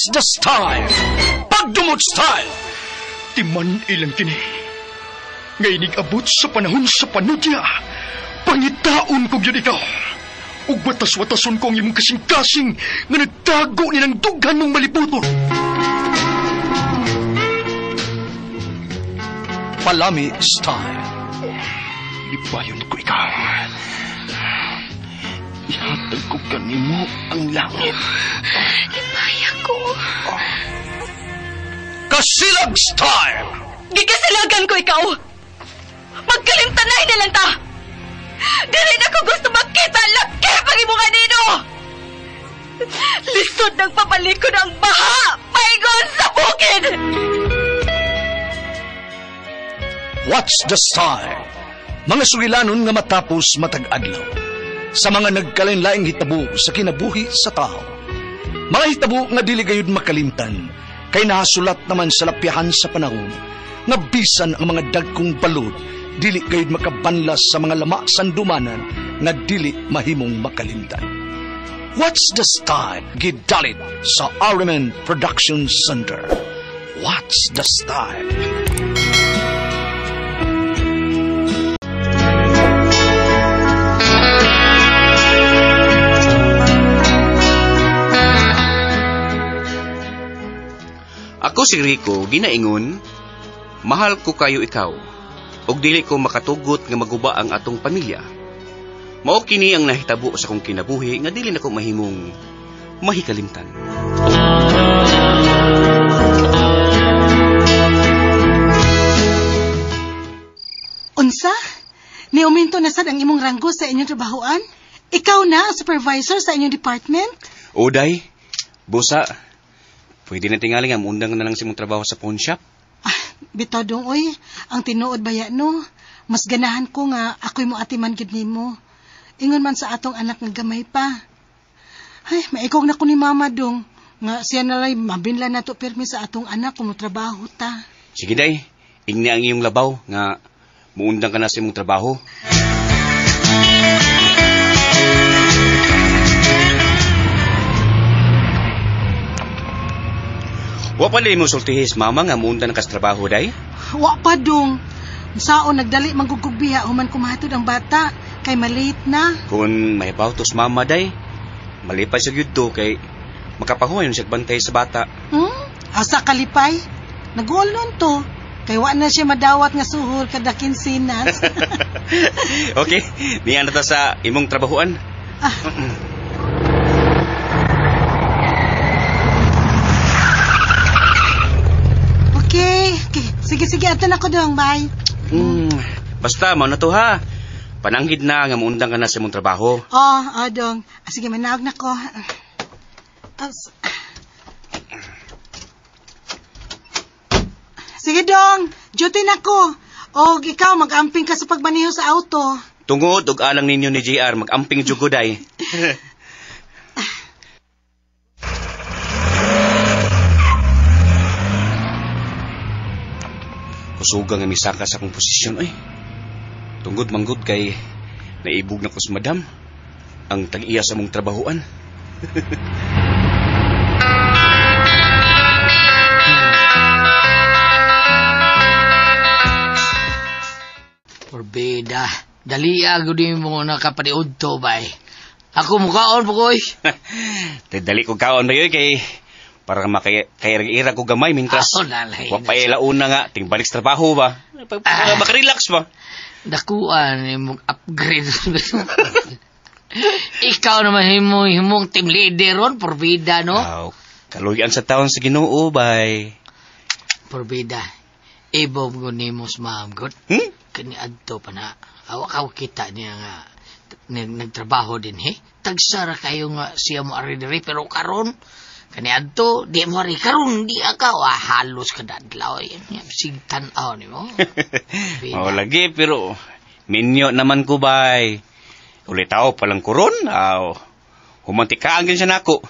What's the style? Pagdumot style! Timan ilang kini. Ngay abot sa panahon sa panudya. Pangitaon ko gyud ikaw. Ug watas-watason ko ang imong kasing-kasing nga nagtago ni ng dughan mong malibuton. Palami style. Lipayon ko ikaw. Ihatag ko kanimo ang langit. Lipaya ko. Kasilag style. Gikasilagan ko ikaw. Magkalimtanay na lang ta. Dili na ko gusto makita ang laki pag imong anino. Lisod ng papalikod ang baha. Paingon sa bukid. What's the style? Mga sugilanon nga matapos matag-adlaw. Sa mga nagkalain-laing hitabo sa kinabuhi sa tao. Mga hitabo nga dili gayud makalimtan, kay nahasulat naman sa lapyahan sa panahon, nga bisan ang mga dagkong balod, dili gayud makabanlas sa mga lama sandumanan nga dili mahimong makalimtan. What's the style? Gidalit sa RMN Production Center. What's the style? Ako si Rico, ginaingon, mahal ko kayo ikaw, ug dili ko makatugot nga maguba ang atong pamilya. Mao kini ang nahitabo sa akong kinabuhi nga dili nako mahimong mahikalimtan. Unsa? Niuminto na sad ang imong ranggo sa inyong trabahoan? Ikaw na ang supervisor sa inyong department? Oday, busa, pwede na tingali nga muundang na lang sa imong trabaho sa pawn shop. Ah, bitaw dong, oy. Ang tinuod baya, no? Mas ganahan ko nga ako'y mo atiman gid nimo. Ingon man sa atong anak nga gamay pa. Ay, maikog na ko ni mama dong. Nga siya nalay mabinla na to pirmi sa atong anak kung trabaho ta. Sige day, ingni ang iyong labaw nga muundang ka na sa imong trabaho. Wa pa mo sultihis mama nga muundang ka sa trabaho day? Wa pa dong. Saon nagdali manggugugbiha human kumahatod ang bata kay malate na. Kung may bautos mama day, malipay sa gyud to kay makapahuwayon siya bantay sa bata. Asa kalipay? Nag-uol nun to. Kay wa na siya madawat nga suhol kada kinsinas. Okay, niya na ta sa imong trabahoan. Ah. Okay. Sige, ato na ko dong. Bye. Basta, mao na to ha. Pananghid na nga muundang ka na sa imong trabaho. Oh, dong. Sige, manaog na ko. Sige, dong. Duty na ko. Og ikaw, mag-amping ka sa pagmaniho sa auto. Tungod og alang ninyo ni JR, mag-amping jugoday. Kusuga nga misaka sa akong posisyon, oy. Tungod manggod kay naibog na ko sa madam ang tag-iya sa mong trabahoan. Porbida, dali agad mo nakapaniud to, bay. Ako mukaon po koy. Dali ko kaon ba yun kay para makaira ko gamay mintras. Oh, nalay. Wa pa ilauna nga tingbalik sa trabaho ba. Makarelax ba. Dakuan imong upgrade. Ikaw naman himong team leader ron, porbida, no? Aw, kaluyan sa taon sa Ginoo bay. Porbida. Ibob ko nimo sa ma'am god. Kani adto pa na. Awa kita niya nga nagtrabaho din he. Tagsara kayo nga siya mo ari diri pero karon kani adto di mo ari karon di ka halos kadadlaw sig tan-aw nimo. Oh lagi pero minyo naman ko bay. Ulitaw palang kuron aw humantika ang siya nako.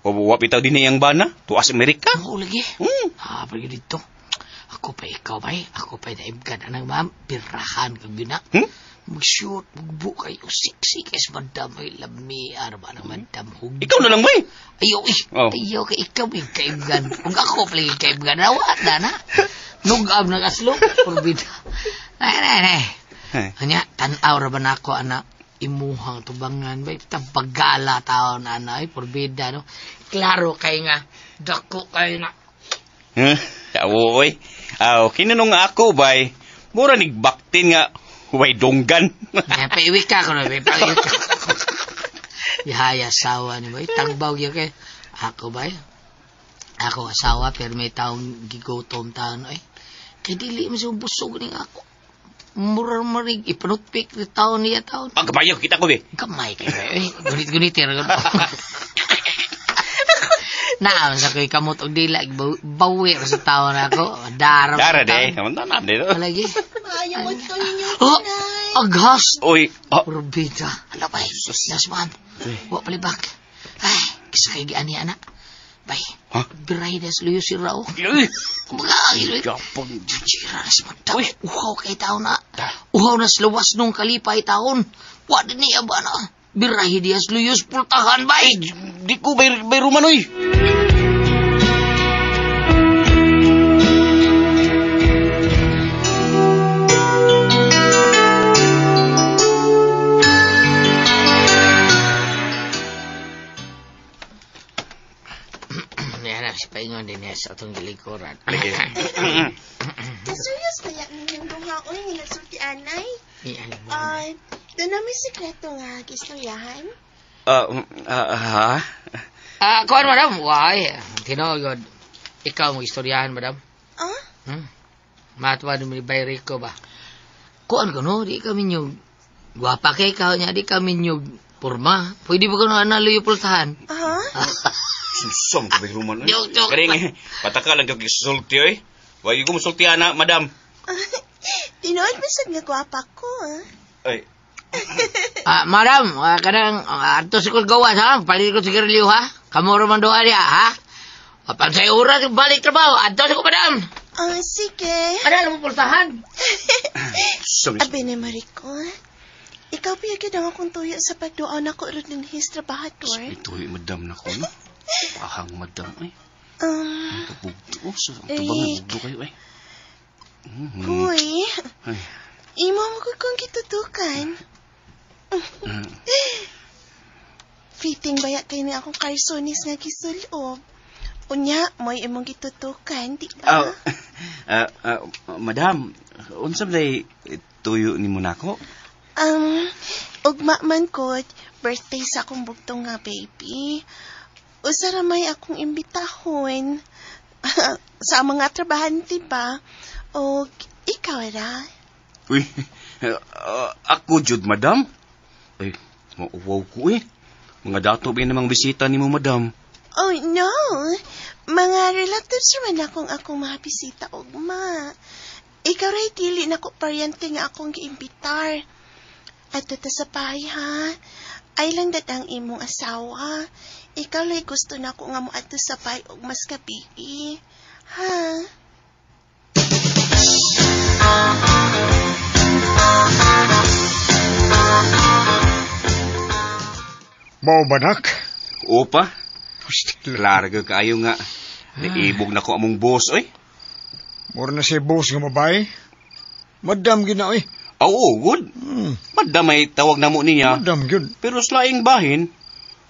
O wa bitaw dinhi ang bana tuas Amerika. Oh lagi. Ah pag dito. Ako pa ikaw bay, ako pa naibgan anang ma'am pirahan kag gina. Mag-shoot, magbu kayo. Siksi kay madam. Ay, lamiar ba ng madam? Hug. Ikaw na lang, bay. Ayaw, eh. Oh. Ayaw kay ikaw, eh, kaibgan. Kung ako pala yung kaibgan, nawat na na. Nugab ng aslo. Porbida. Nay, nay, nay. Anya, tanaw ra ba na ako, anak? Imuhang tubangan, bay. Tabagala taon, anak. Ay, porbida, no? Klaro kay nga. Dako kayo na. Huh? Awoy. Aw, kinunong nga ako, bay. Mura nigbaktin nga, way donggan. Ay, paiwi ka ko na, bay. Paiwi ka. Yahaya, asawa ni bay. Tagbaw yun kay. Ako, bay. Ako, asawa, pero may taong gigotom taon, ay. Kay dili mo siya busog ning ako. Mura marig, ipanutpik ni taon niya taon. Ang kabayo, kita ko, bay. Gamay kayo, eh. Gunit-gunit, eh. Naam, sa ko'y kamot og dila, bawi sa taon ako. Dara. Dara, de. Naam, de. Palagi. Maayo mo ito ninyong Oh, inay. aghas. Uy, oh. Urbida. Ala, bay. Yes, ma'am. Wa palibak. Ay, kisa kay giani, anak. Bay, Ha? biray na sa luyo si Rao. Uy. Kumbaga, ay, Yapon. Chira na sa madam. Uhaw kay taon na. Uhaw na sa luwas nung kalipay taon. Wa din niya ba na? Birahi diya sa luyos pultahan, bay. Di ko, bay, bay Roman, uy. Yan na, si Paingon din niya sa atong gilikuran. Serious kaya ninyong duha oy nga nagsulti anay? Iyan mo. Ay, doon na may sikreto nga gistoryahan. Ha? Ah, kuan, madam. Why? Tinuod, ikaw mo istoryahan, madam. Ah? Matuwa ni Bay Rico ba? Kuan ko, no? Di kami nyug. Gwapa kay ikaw niya, di kami nyug. Purma. Pwede ba ko na naluyo pultahan? Ah? Susam ko, bay Roman, uy. Joke, joke. Karing, pataka lang kag sulti, uy. Wag ko musulti, ana, madam. Tinuod mo sad nga gwapa ko, ah. Ay, Ah, madam, kanang adto sa kong gawas, ha? Palit ko sigarilyo, ha? Kamuro man doa niya, ha? Apan sa oras, balik trabaho. Adto sa ko, madam. Ah, sige. Ano, alam mo pultahan? susam. Abi ni Mariko. Ikaw piya gyud ang akong tuyo sa pagduaw nako ron din his trabahador. Ito, madam na ko, no? Ahang madam, ay. Kabugto, oh, sa Rick. tabang bugto kayo, ay. Hoy, Ay. imo mo ko kong gitutukan. Fitting baya kay ni akong karsonis nga gisulob. Unya, mo'y imong gitutukan, di ba? Madam, unsa ba tuyo ni mo nako? Ugma man ko, birthday sa akong bugtong nga baby. Usa ra may akong imbitahon. Sa mga trabahante ba? O ikaw ra? Uy, ako jud, madam. Ay, mauwaw ko eh. Mga dato ba namang bisita ni mo, madam? Oh, no. Mga relatives naman akong akong mga bisita, ugma. Ikaw ra'y dili na ko paryente nga akong giimbitar. At ta sa bahay, ha? Ay lang dat ang imong asawa. Ikaw lay gusto na ko nga mo adto sa bahay og mas gabi. Ha? Mao ba, nak? Opa, klaro ka kaayo nga. Naibog na ko among boss, oy. Mura na siya boss nga babae. Madam gina, oy. Oo, good. Madam ay tawag na mo niya. Madam gyud. Pero sa laing bahin,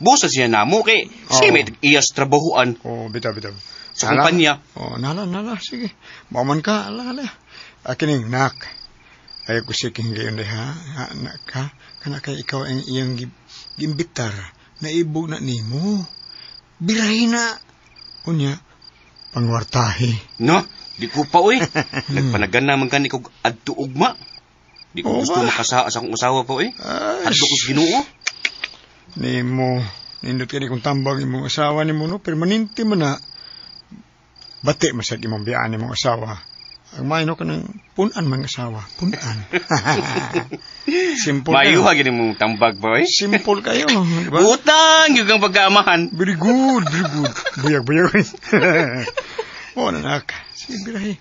boss na siya namo kay siya may iyas trabahuan. Oh, bitaw, bitaw. Sa kumpanya. Oh, nala, nala. Sige. Mauman ka, ala, ala. Akining, nak. Ayaw ko siking gayon day, ha? Ha, nak, ha? Kana kay ikaw ang iyang gimbitar. Naibog na nimo. Birahin na. Unya, pangwartahi. No, di ko pa, oy. Nagpanagan naman ka ni kog adto ugma. Di ko Oo gusto ba? makasaa sa akong usawa pa, oy. Adto ko sa Ginoo. Nimo, nindot ka ni kung tambag imong asawa nimo no, permanente man na. Bati masad imong biyaan imong asawa. Ang maino ka ng punan mga asawa. Punan. Simple Mayo ha, gini mong tambag pa, oy. Simple kayo. Di ba? Utang, yung kang pagkaamahan. Very good, very good. Buyag, buyag. O, anak. Sige, birahe.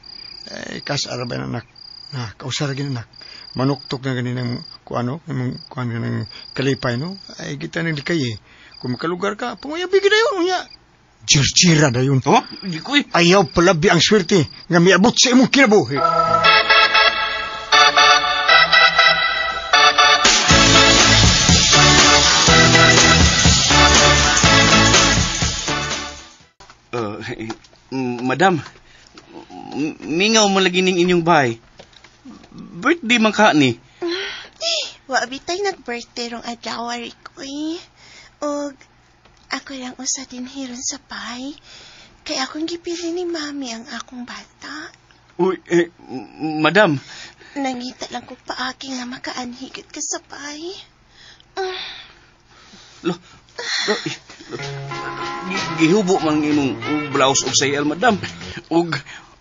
Ay, kas arabay, anak. Na, kausara gin anak. Manuktok na ganin ang kuano, imong kuano ng kalipay, no? Ay, kita nang likay eh. Kung makalugar ka, panguyabi gid dayon unya. Jirjira na yun. Oh, di ko eh. Ayaw palabi ang swerte nga miabot sa imong kinabuhi. Madam, mingaw man lagi ning inyong bahay. Birthday man ka ni. Wa bitay nag-birthday rong adlaw, Rico eh. Og ako lang usa din hiron sa bahay. Kay akong gipili ni Mami ang akong bata. Uy, madam. Nangita lang ko paagi nga makaanhigit ka sa bahay. Lo, gihubo man imong blouse og sayal, madam. Og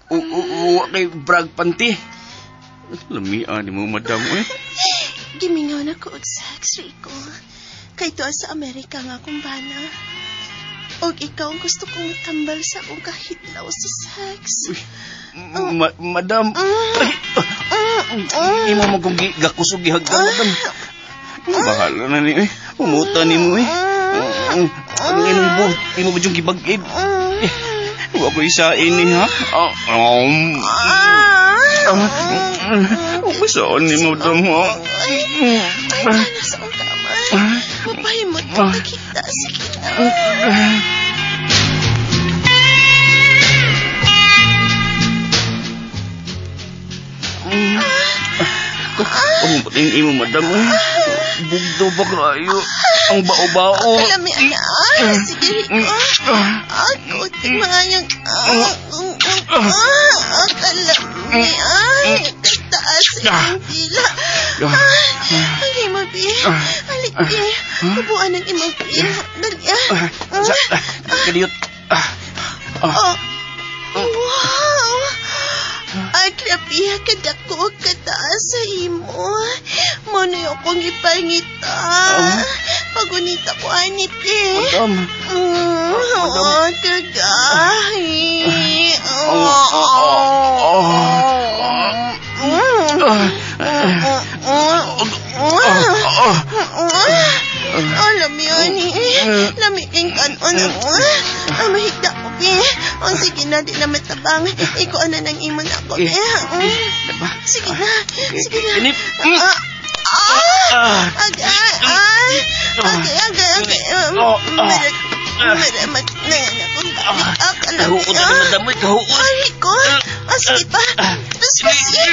wa kay brag panty. Lamia ni mo, madam, eh. Gimingaw na ko og sex, Rico. Kay tuwa sa Amerika nga akong bana. Og ikaw ang gusto kong matambal sa akong kahitlaw sa sex. Uy, madam. Imo mo kong gakusog gihagdan, madam. Bahala na ni, eh. Umuta ni mo, eh. Ang imong buhok, imo ba yung gibag-id? Wa ko isain ni, ha? Saan ni mo, madam, ha? Ay, ay, sa akong kamay. Mapahimot ka nakita. Sige na. Ang imo, madam. Bugdo ba kayo? Ang bao-bao. Kalami, anak. Sige, Rico. Ako, tingmayang. Kalami, ay. Kataas ang dila. Ang imo, Bi. Alik, Bi. Kubuan ang imong Bi. Dali, ah. Kadiyot. Oh. Wow! Ay, grabe, kadako, kataas sa imo. Muna yung akong ipangita. Pagunita ko, anip eh. Madam. Oh, kagahi. Alam yun eh. Lamiking kanon. Ang mahigda ko, be. O sige na, di na matabang. Ikaw na ng imo na ako, be. Sige na, sige na. Agay, ay. Agay, agay, agay. Maramat na yan akong balik. Kahuot na madam, kahuot. Ay, ko. O, sige pa. Tapos, sige.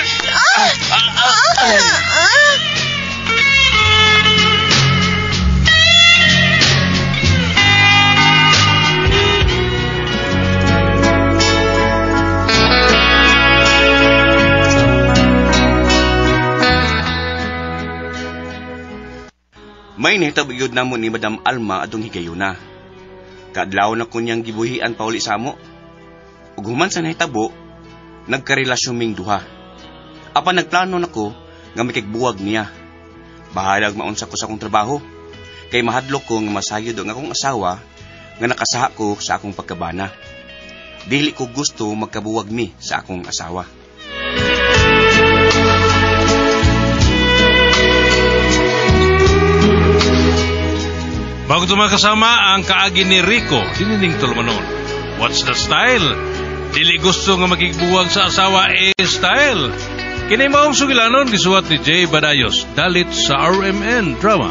May nahitabo yun namo ni Madam Alma adong higayuna. Kaadlaw na ko niyang gibuhian pauli sa amo. Ug human sa nahitabo, nagkarelasyon ming duha. Apan nagplano nako nga makigbuwag niya. Bahalag maunsa ko sa akong trabaho. Kay mahadlok ko nga masayod ang akong asawa nga nakasaha ko sa akong pagkabana. Dili ko gusto magkabuwag mi sa akong asawa. Bago ito makasama ang kaagi ni Rico, dinining tulumanon. What's the style? Dili gusto nga makigbuwag sa asawa eh style. Kini maong sugilanon gisuwat ni Jay Badayos, dalit sa RMN Drama.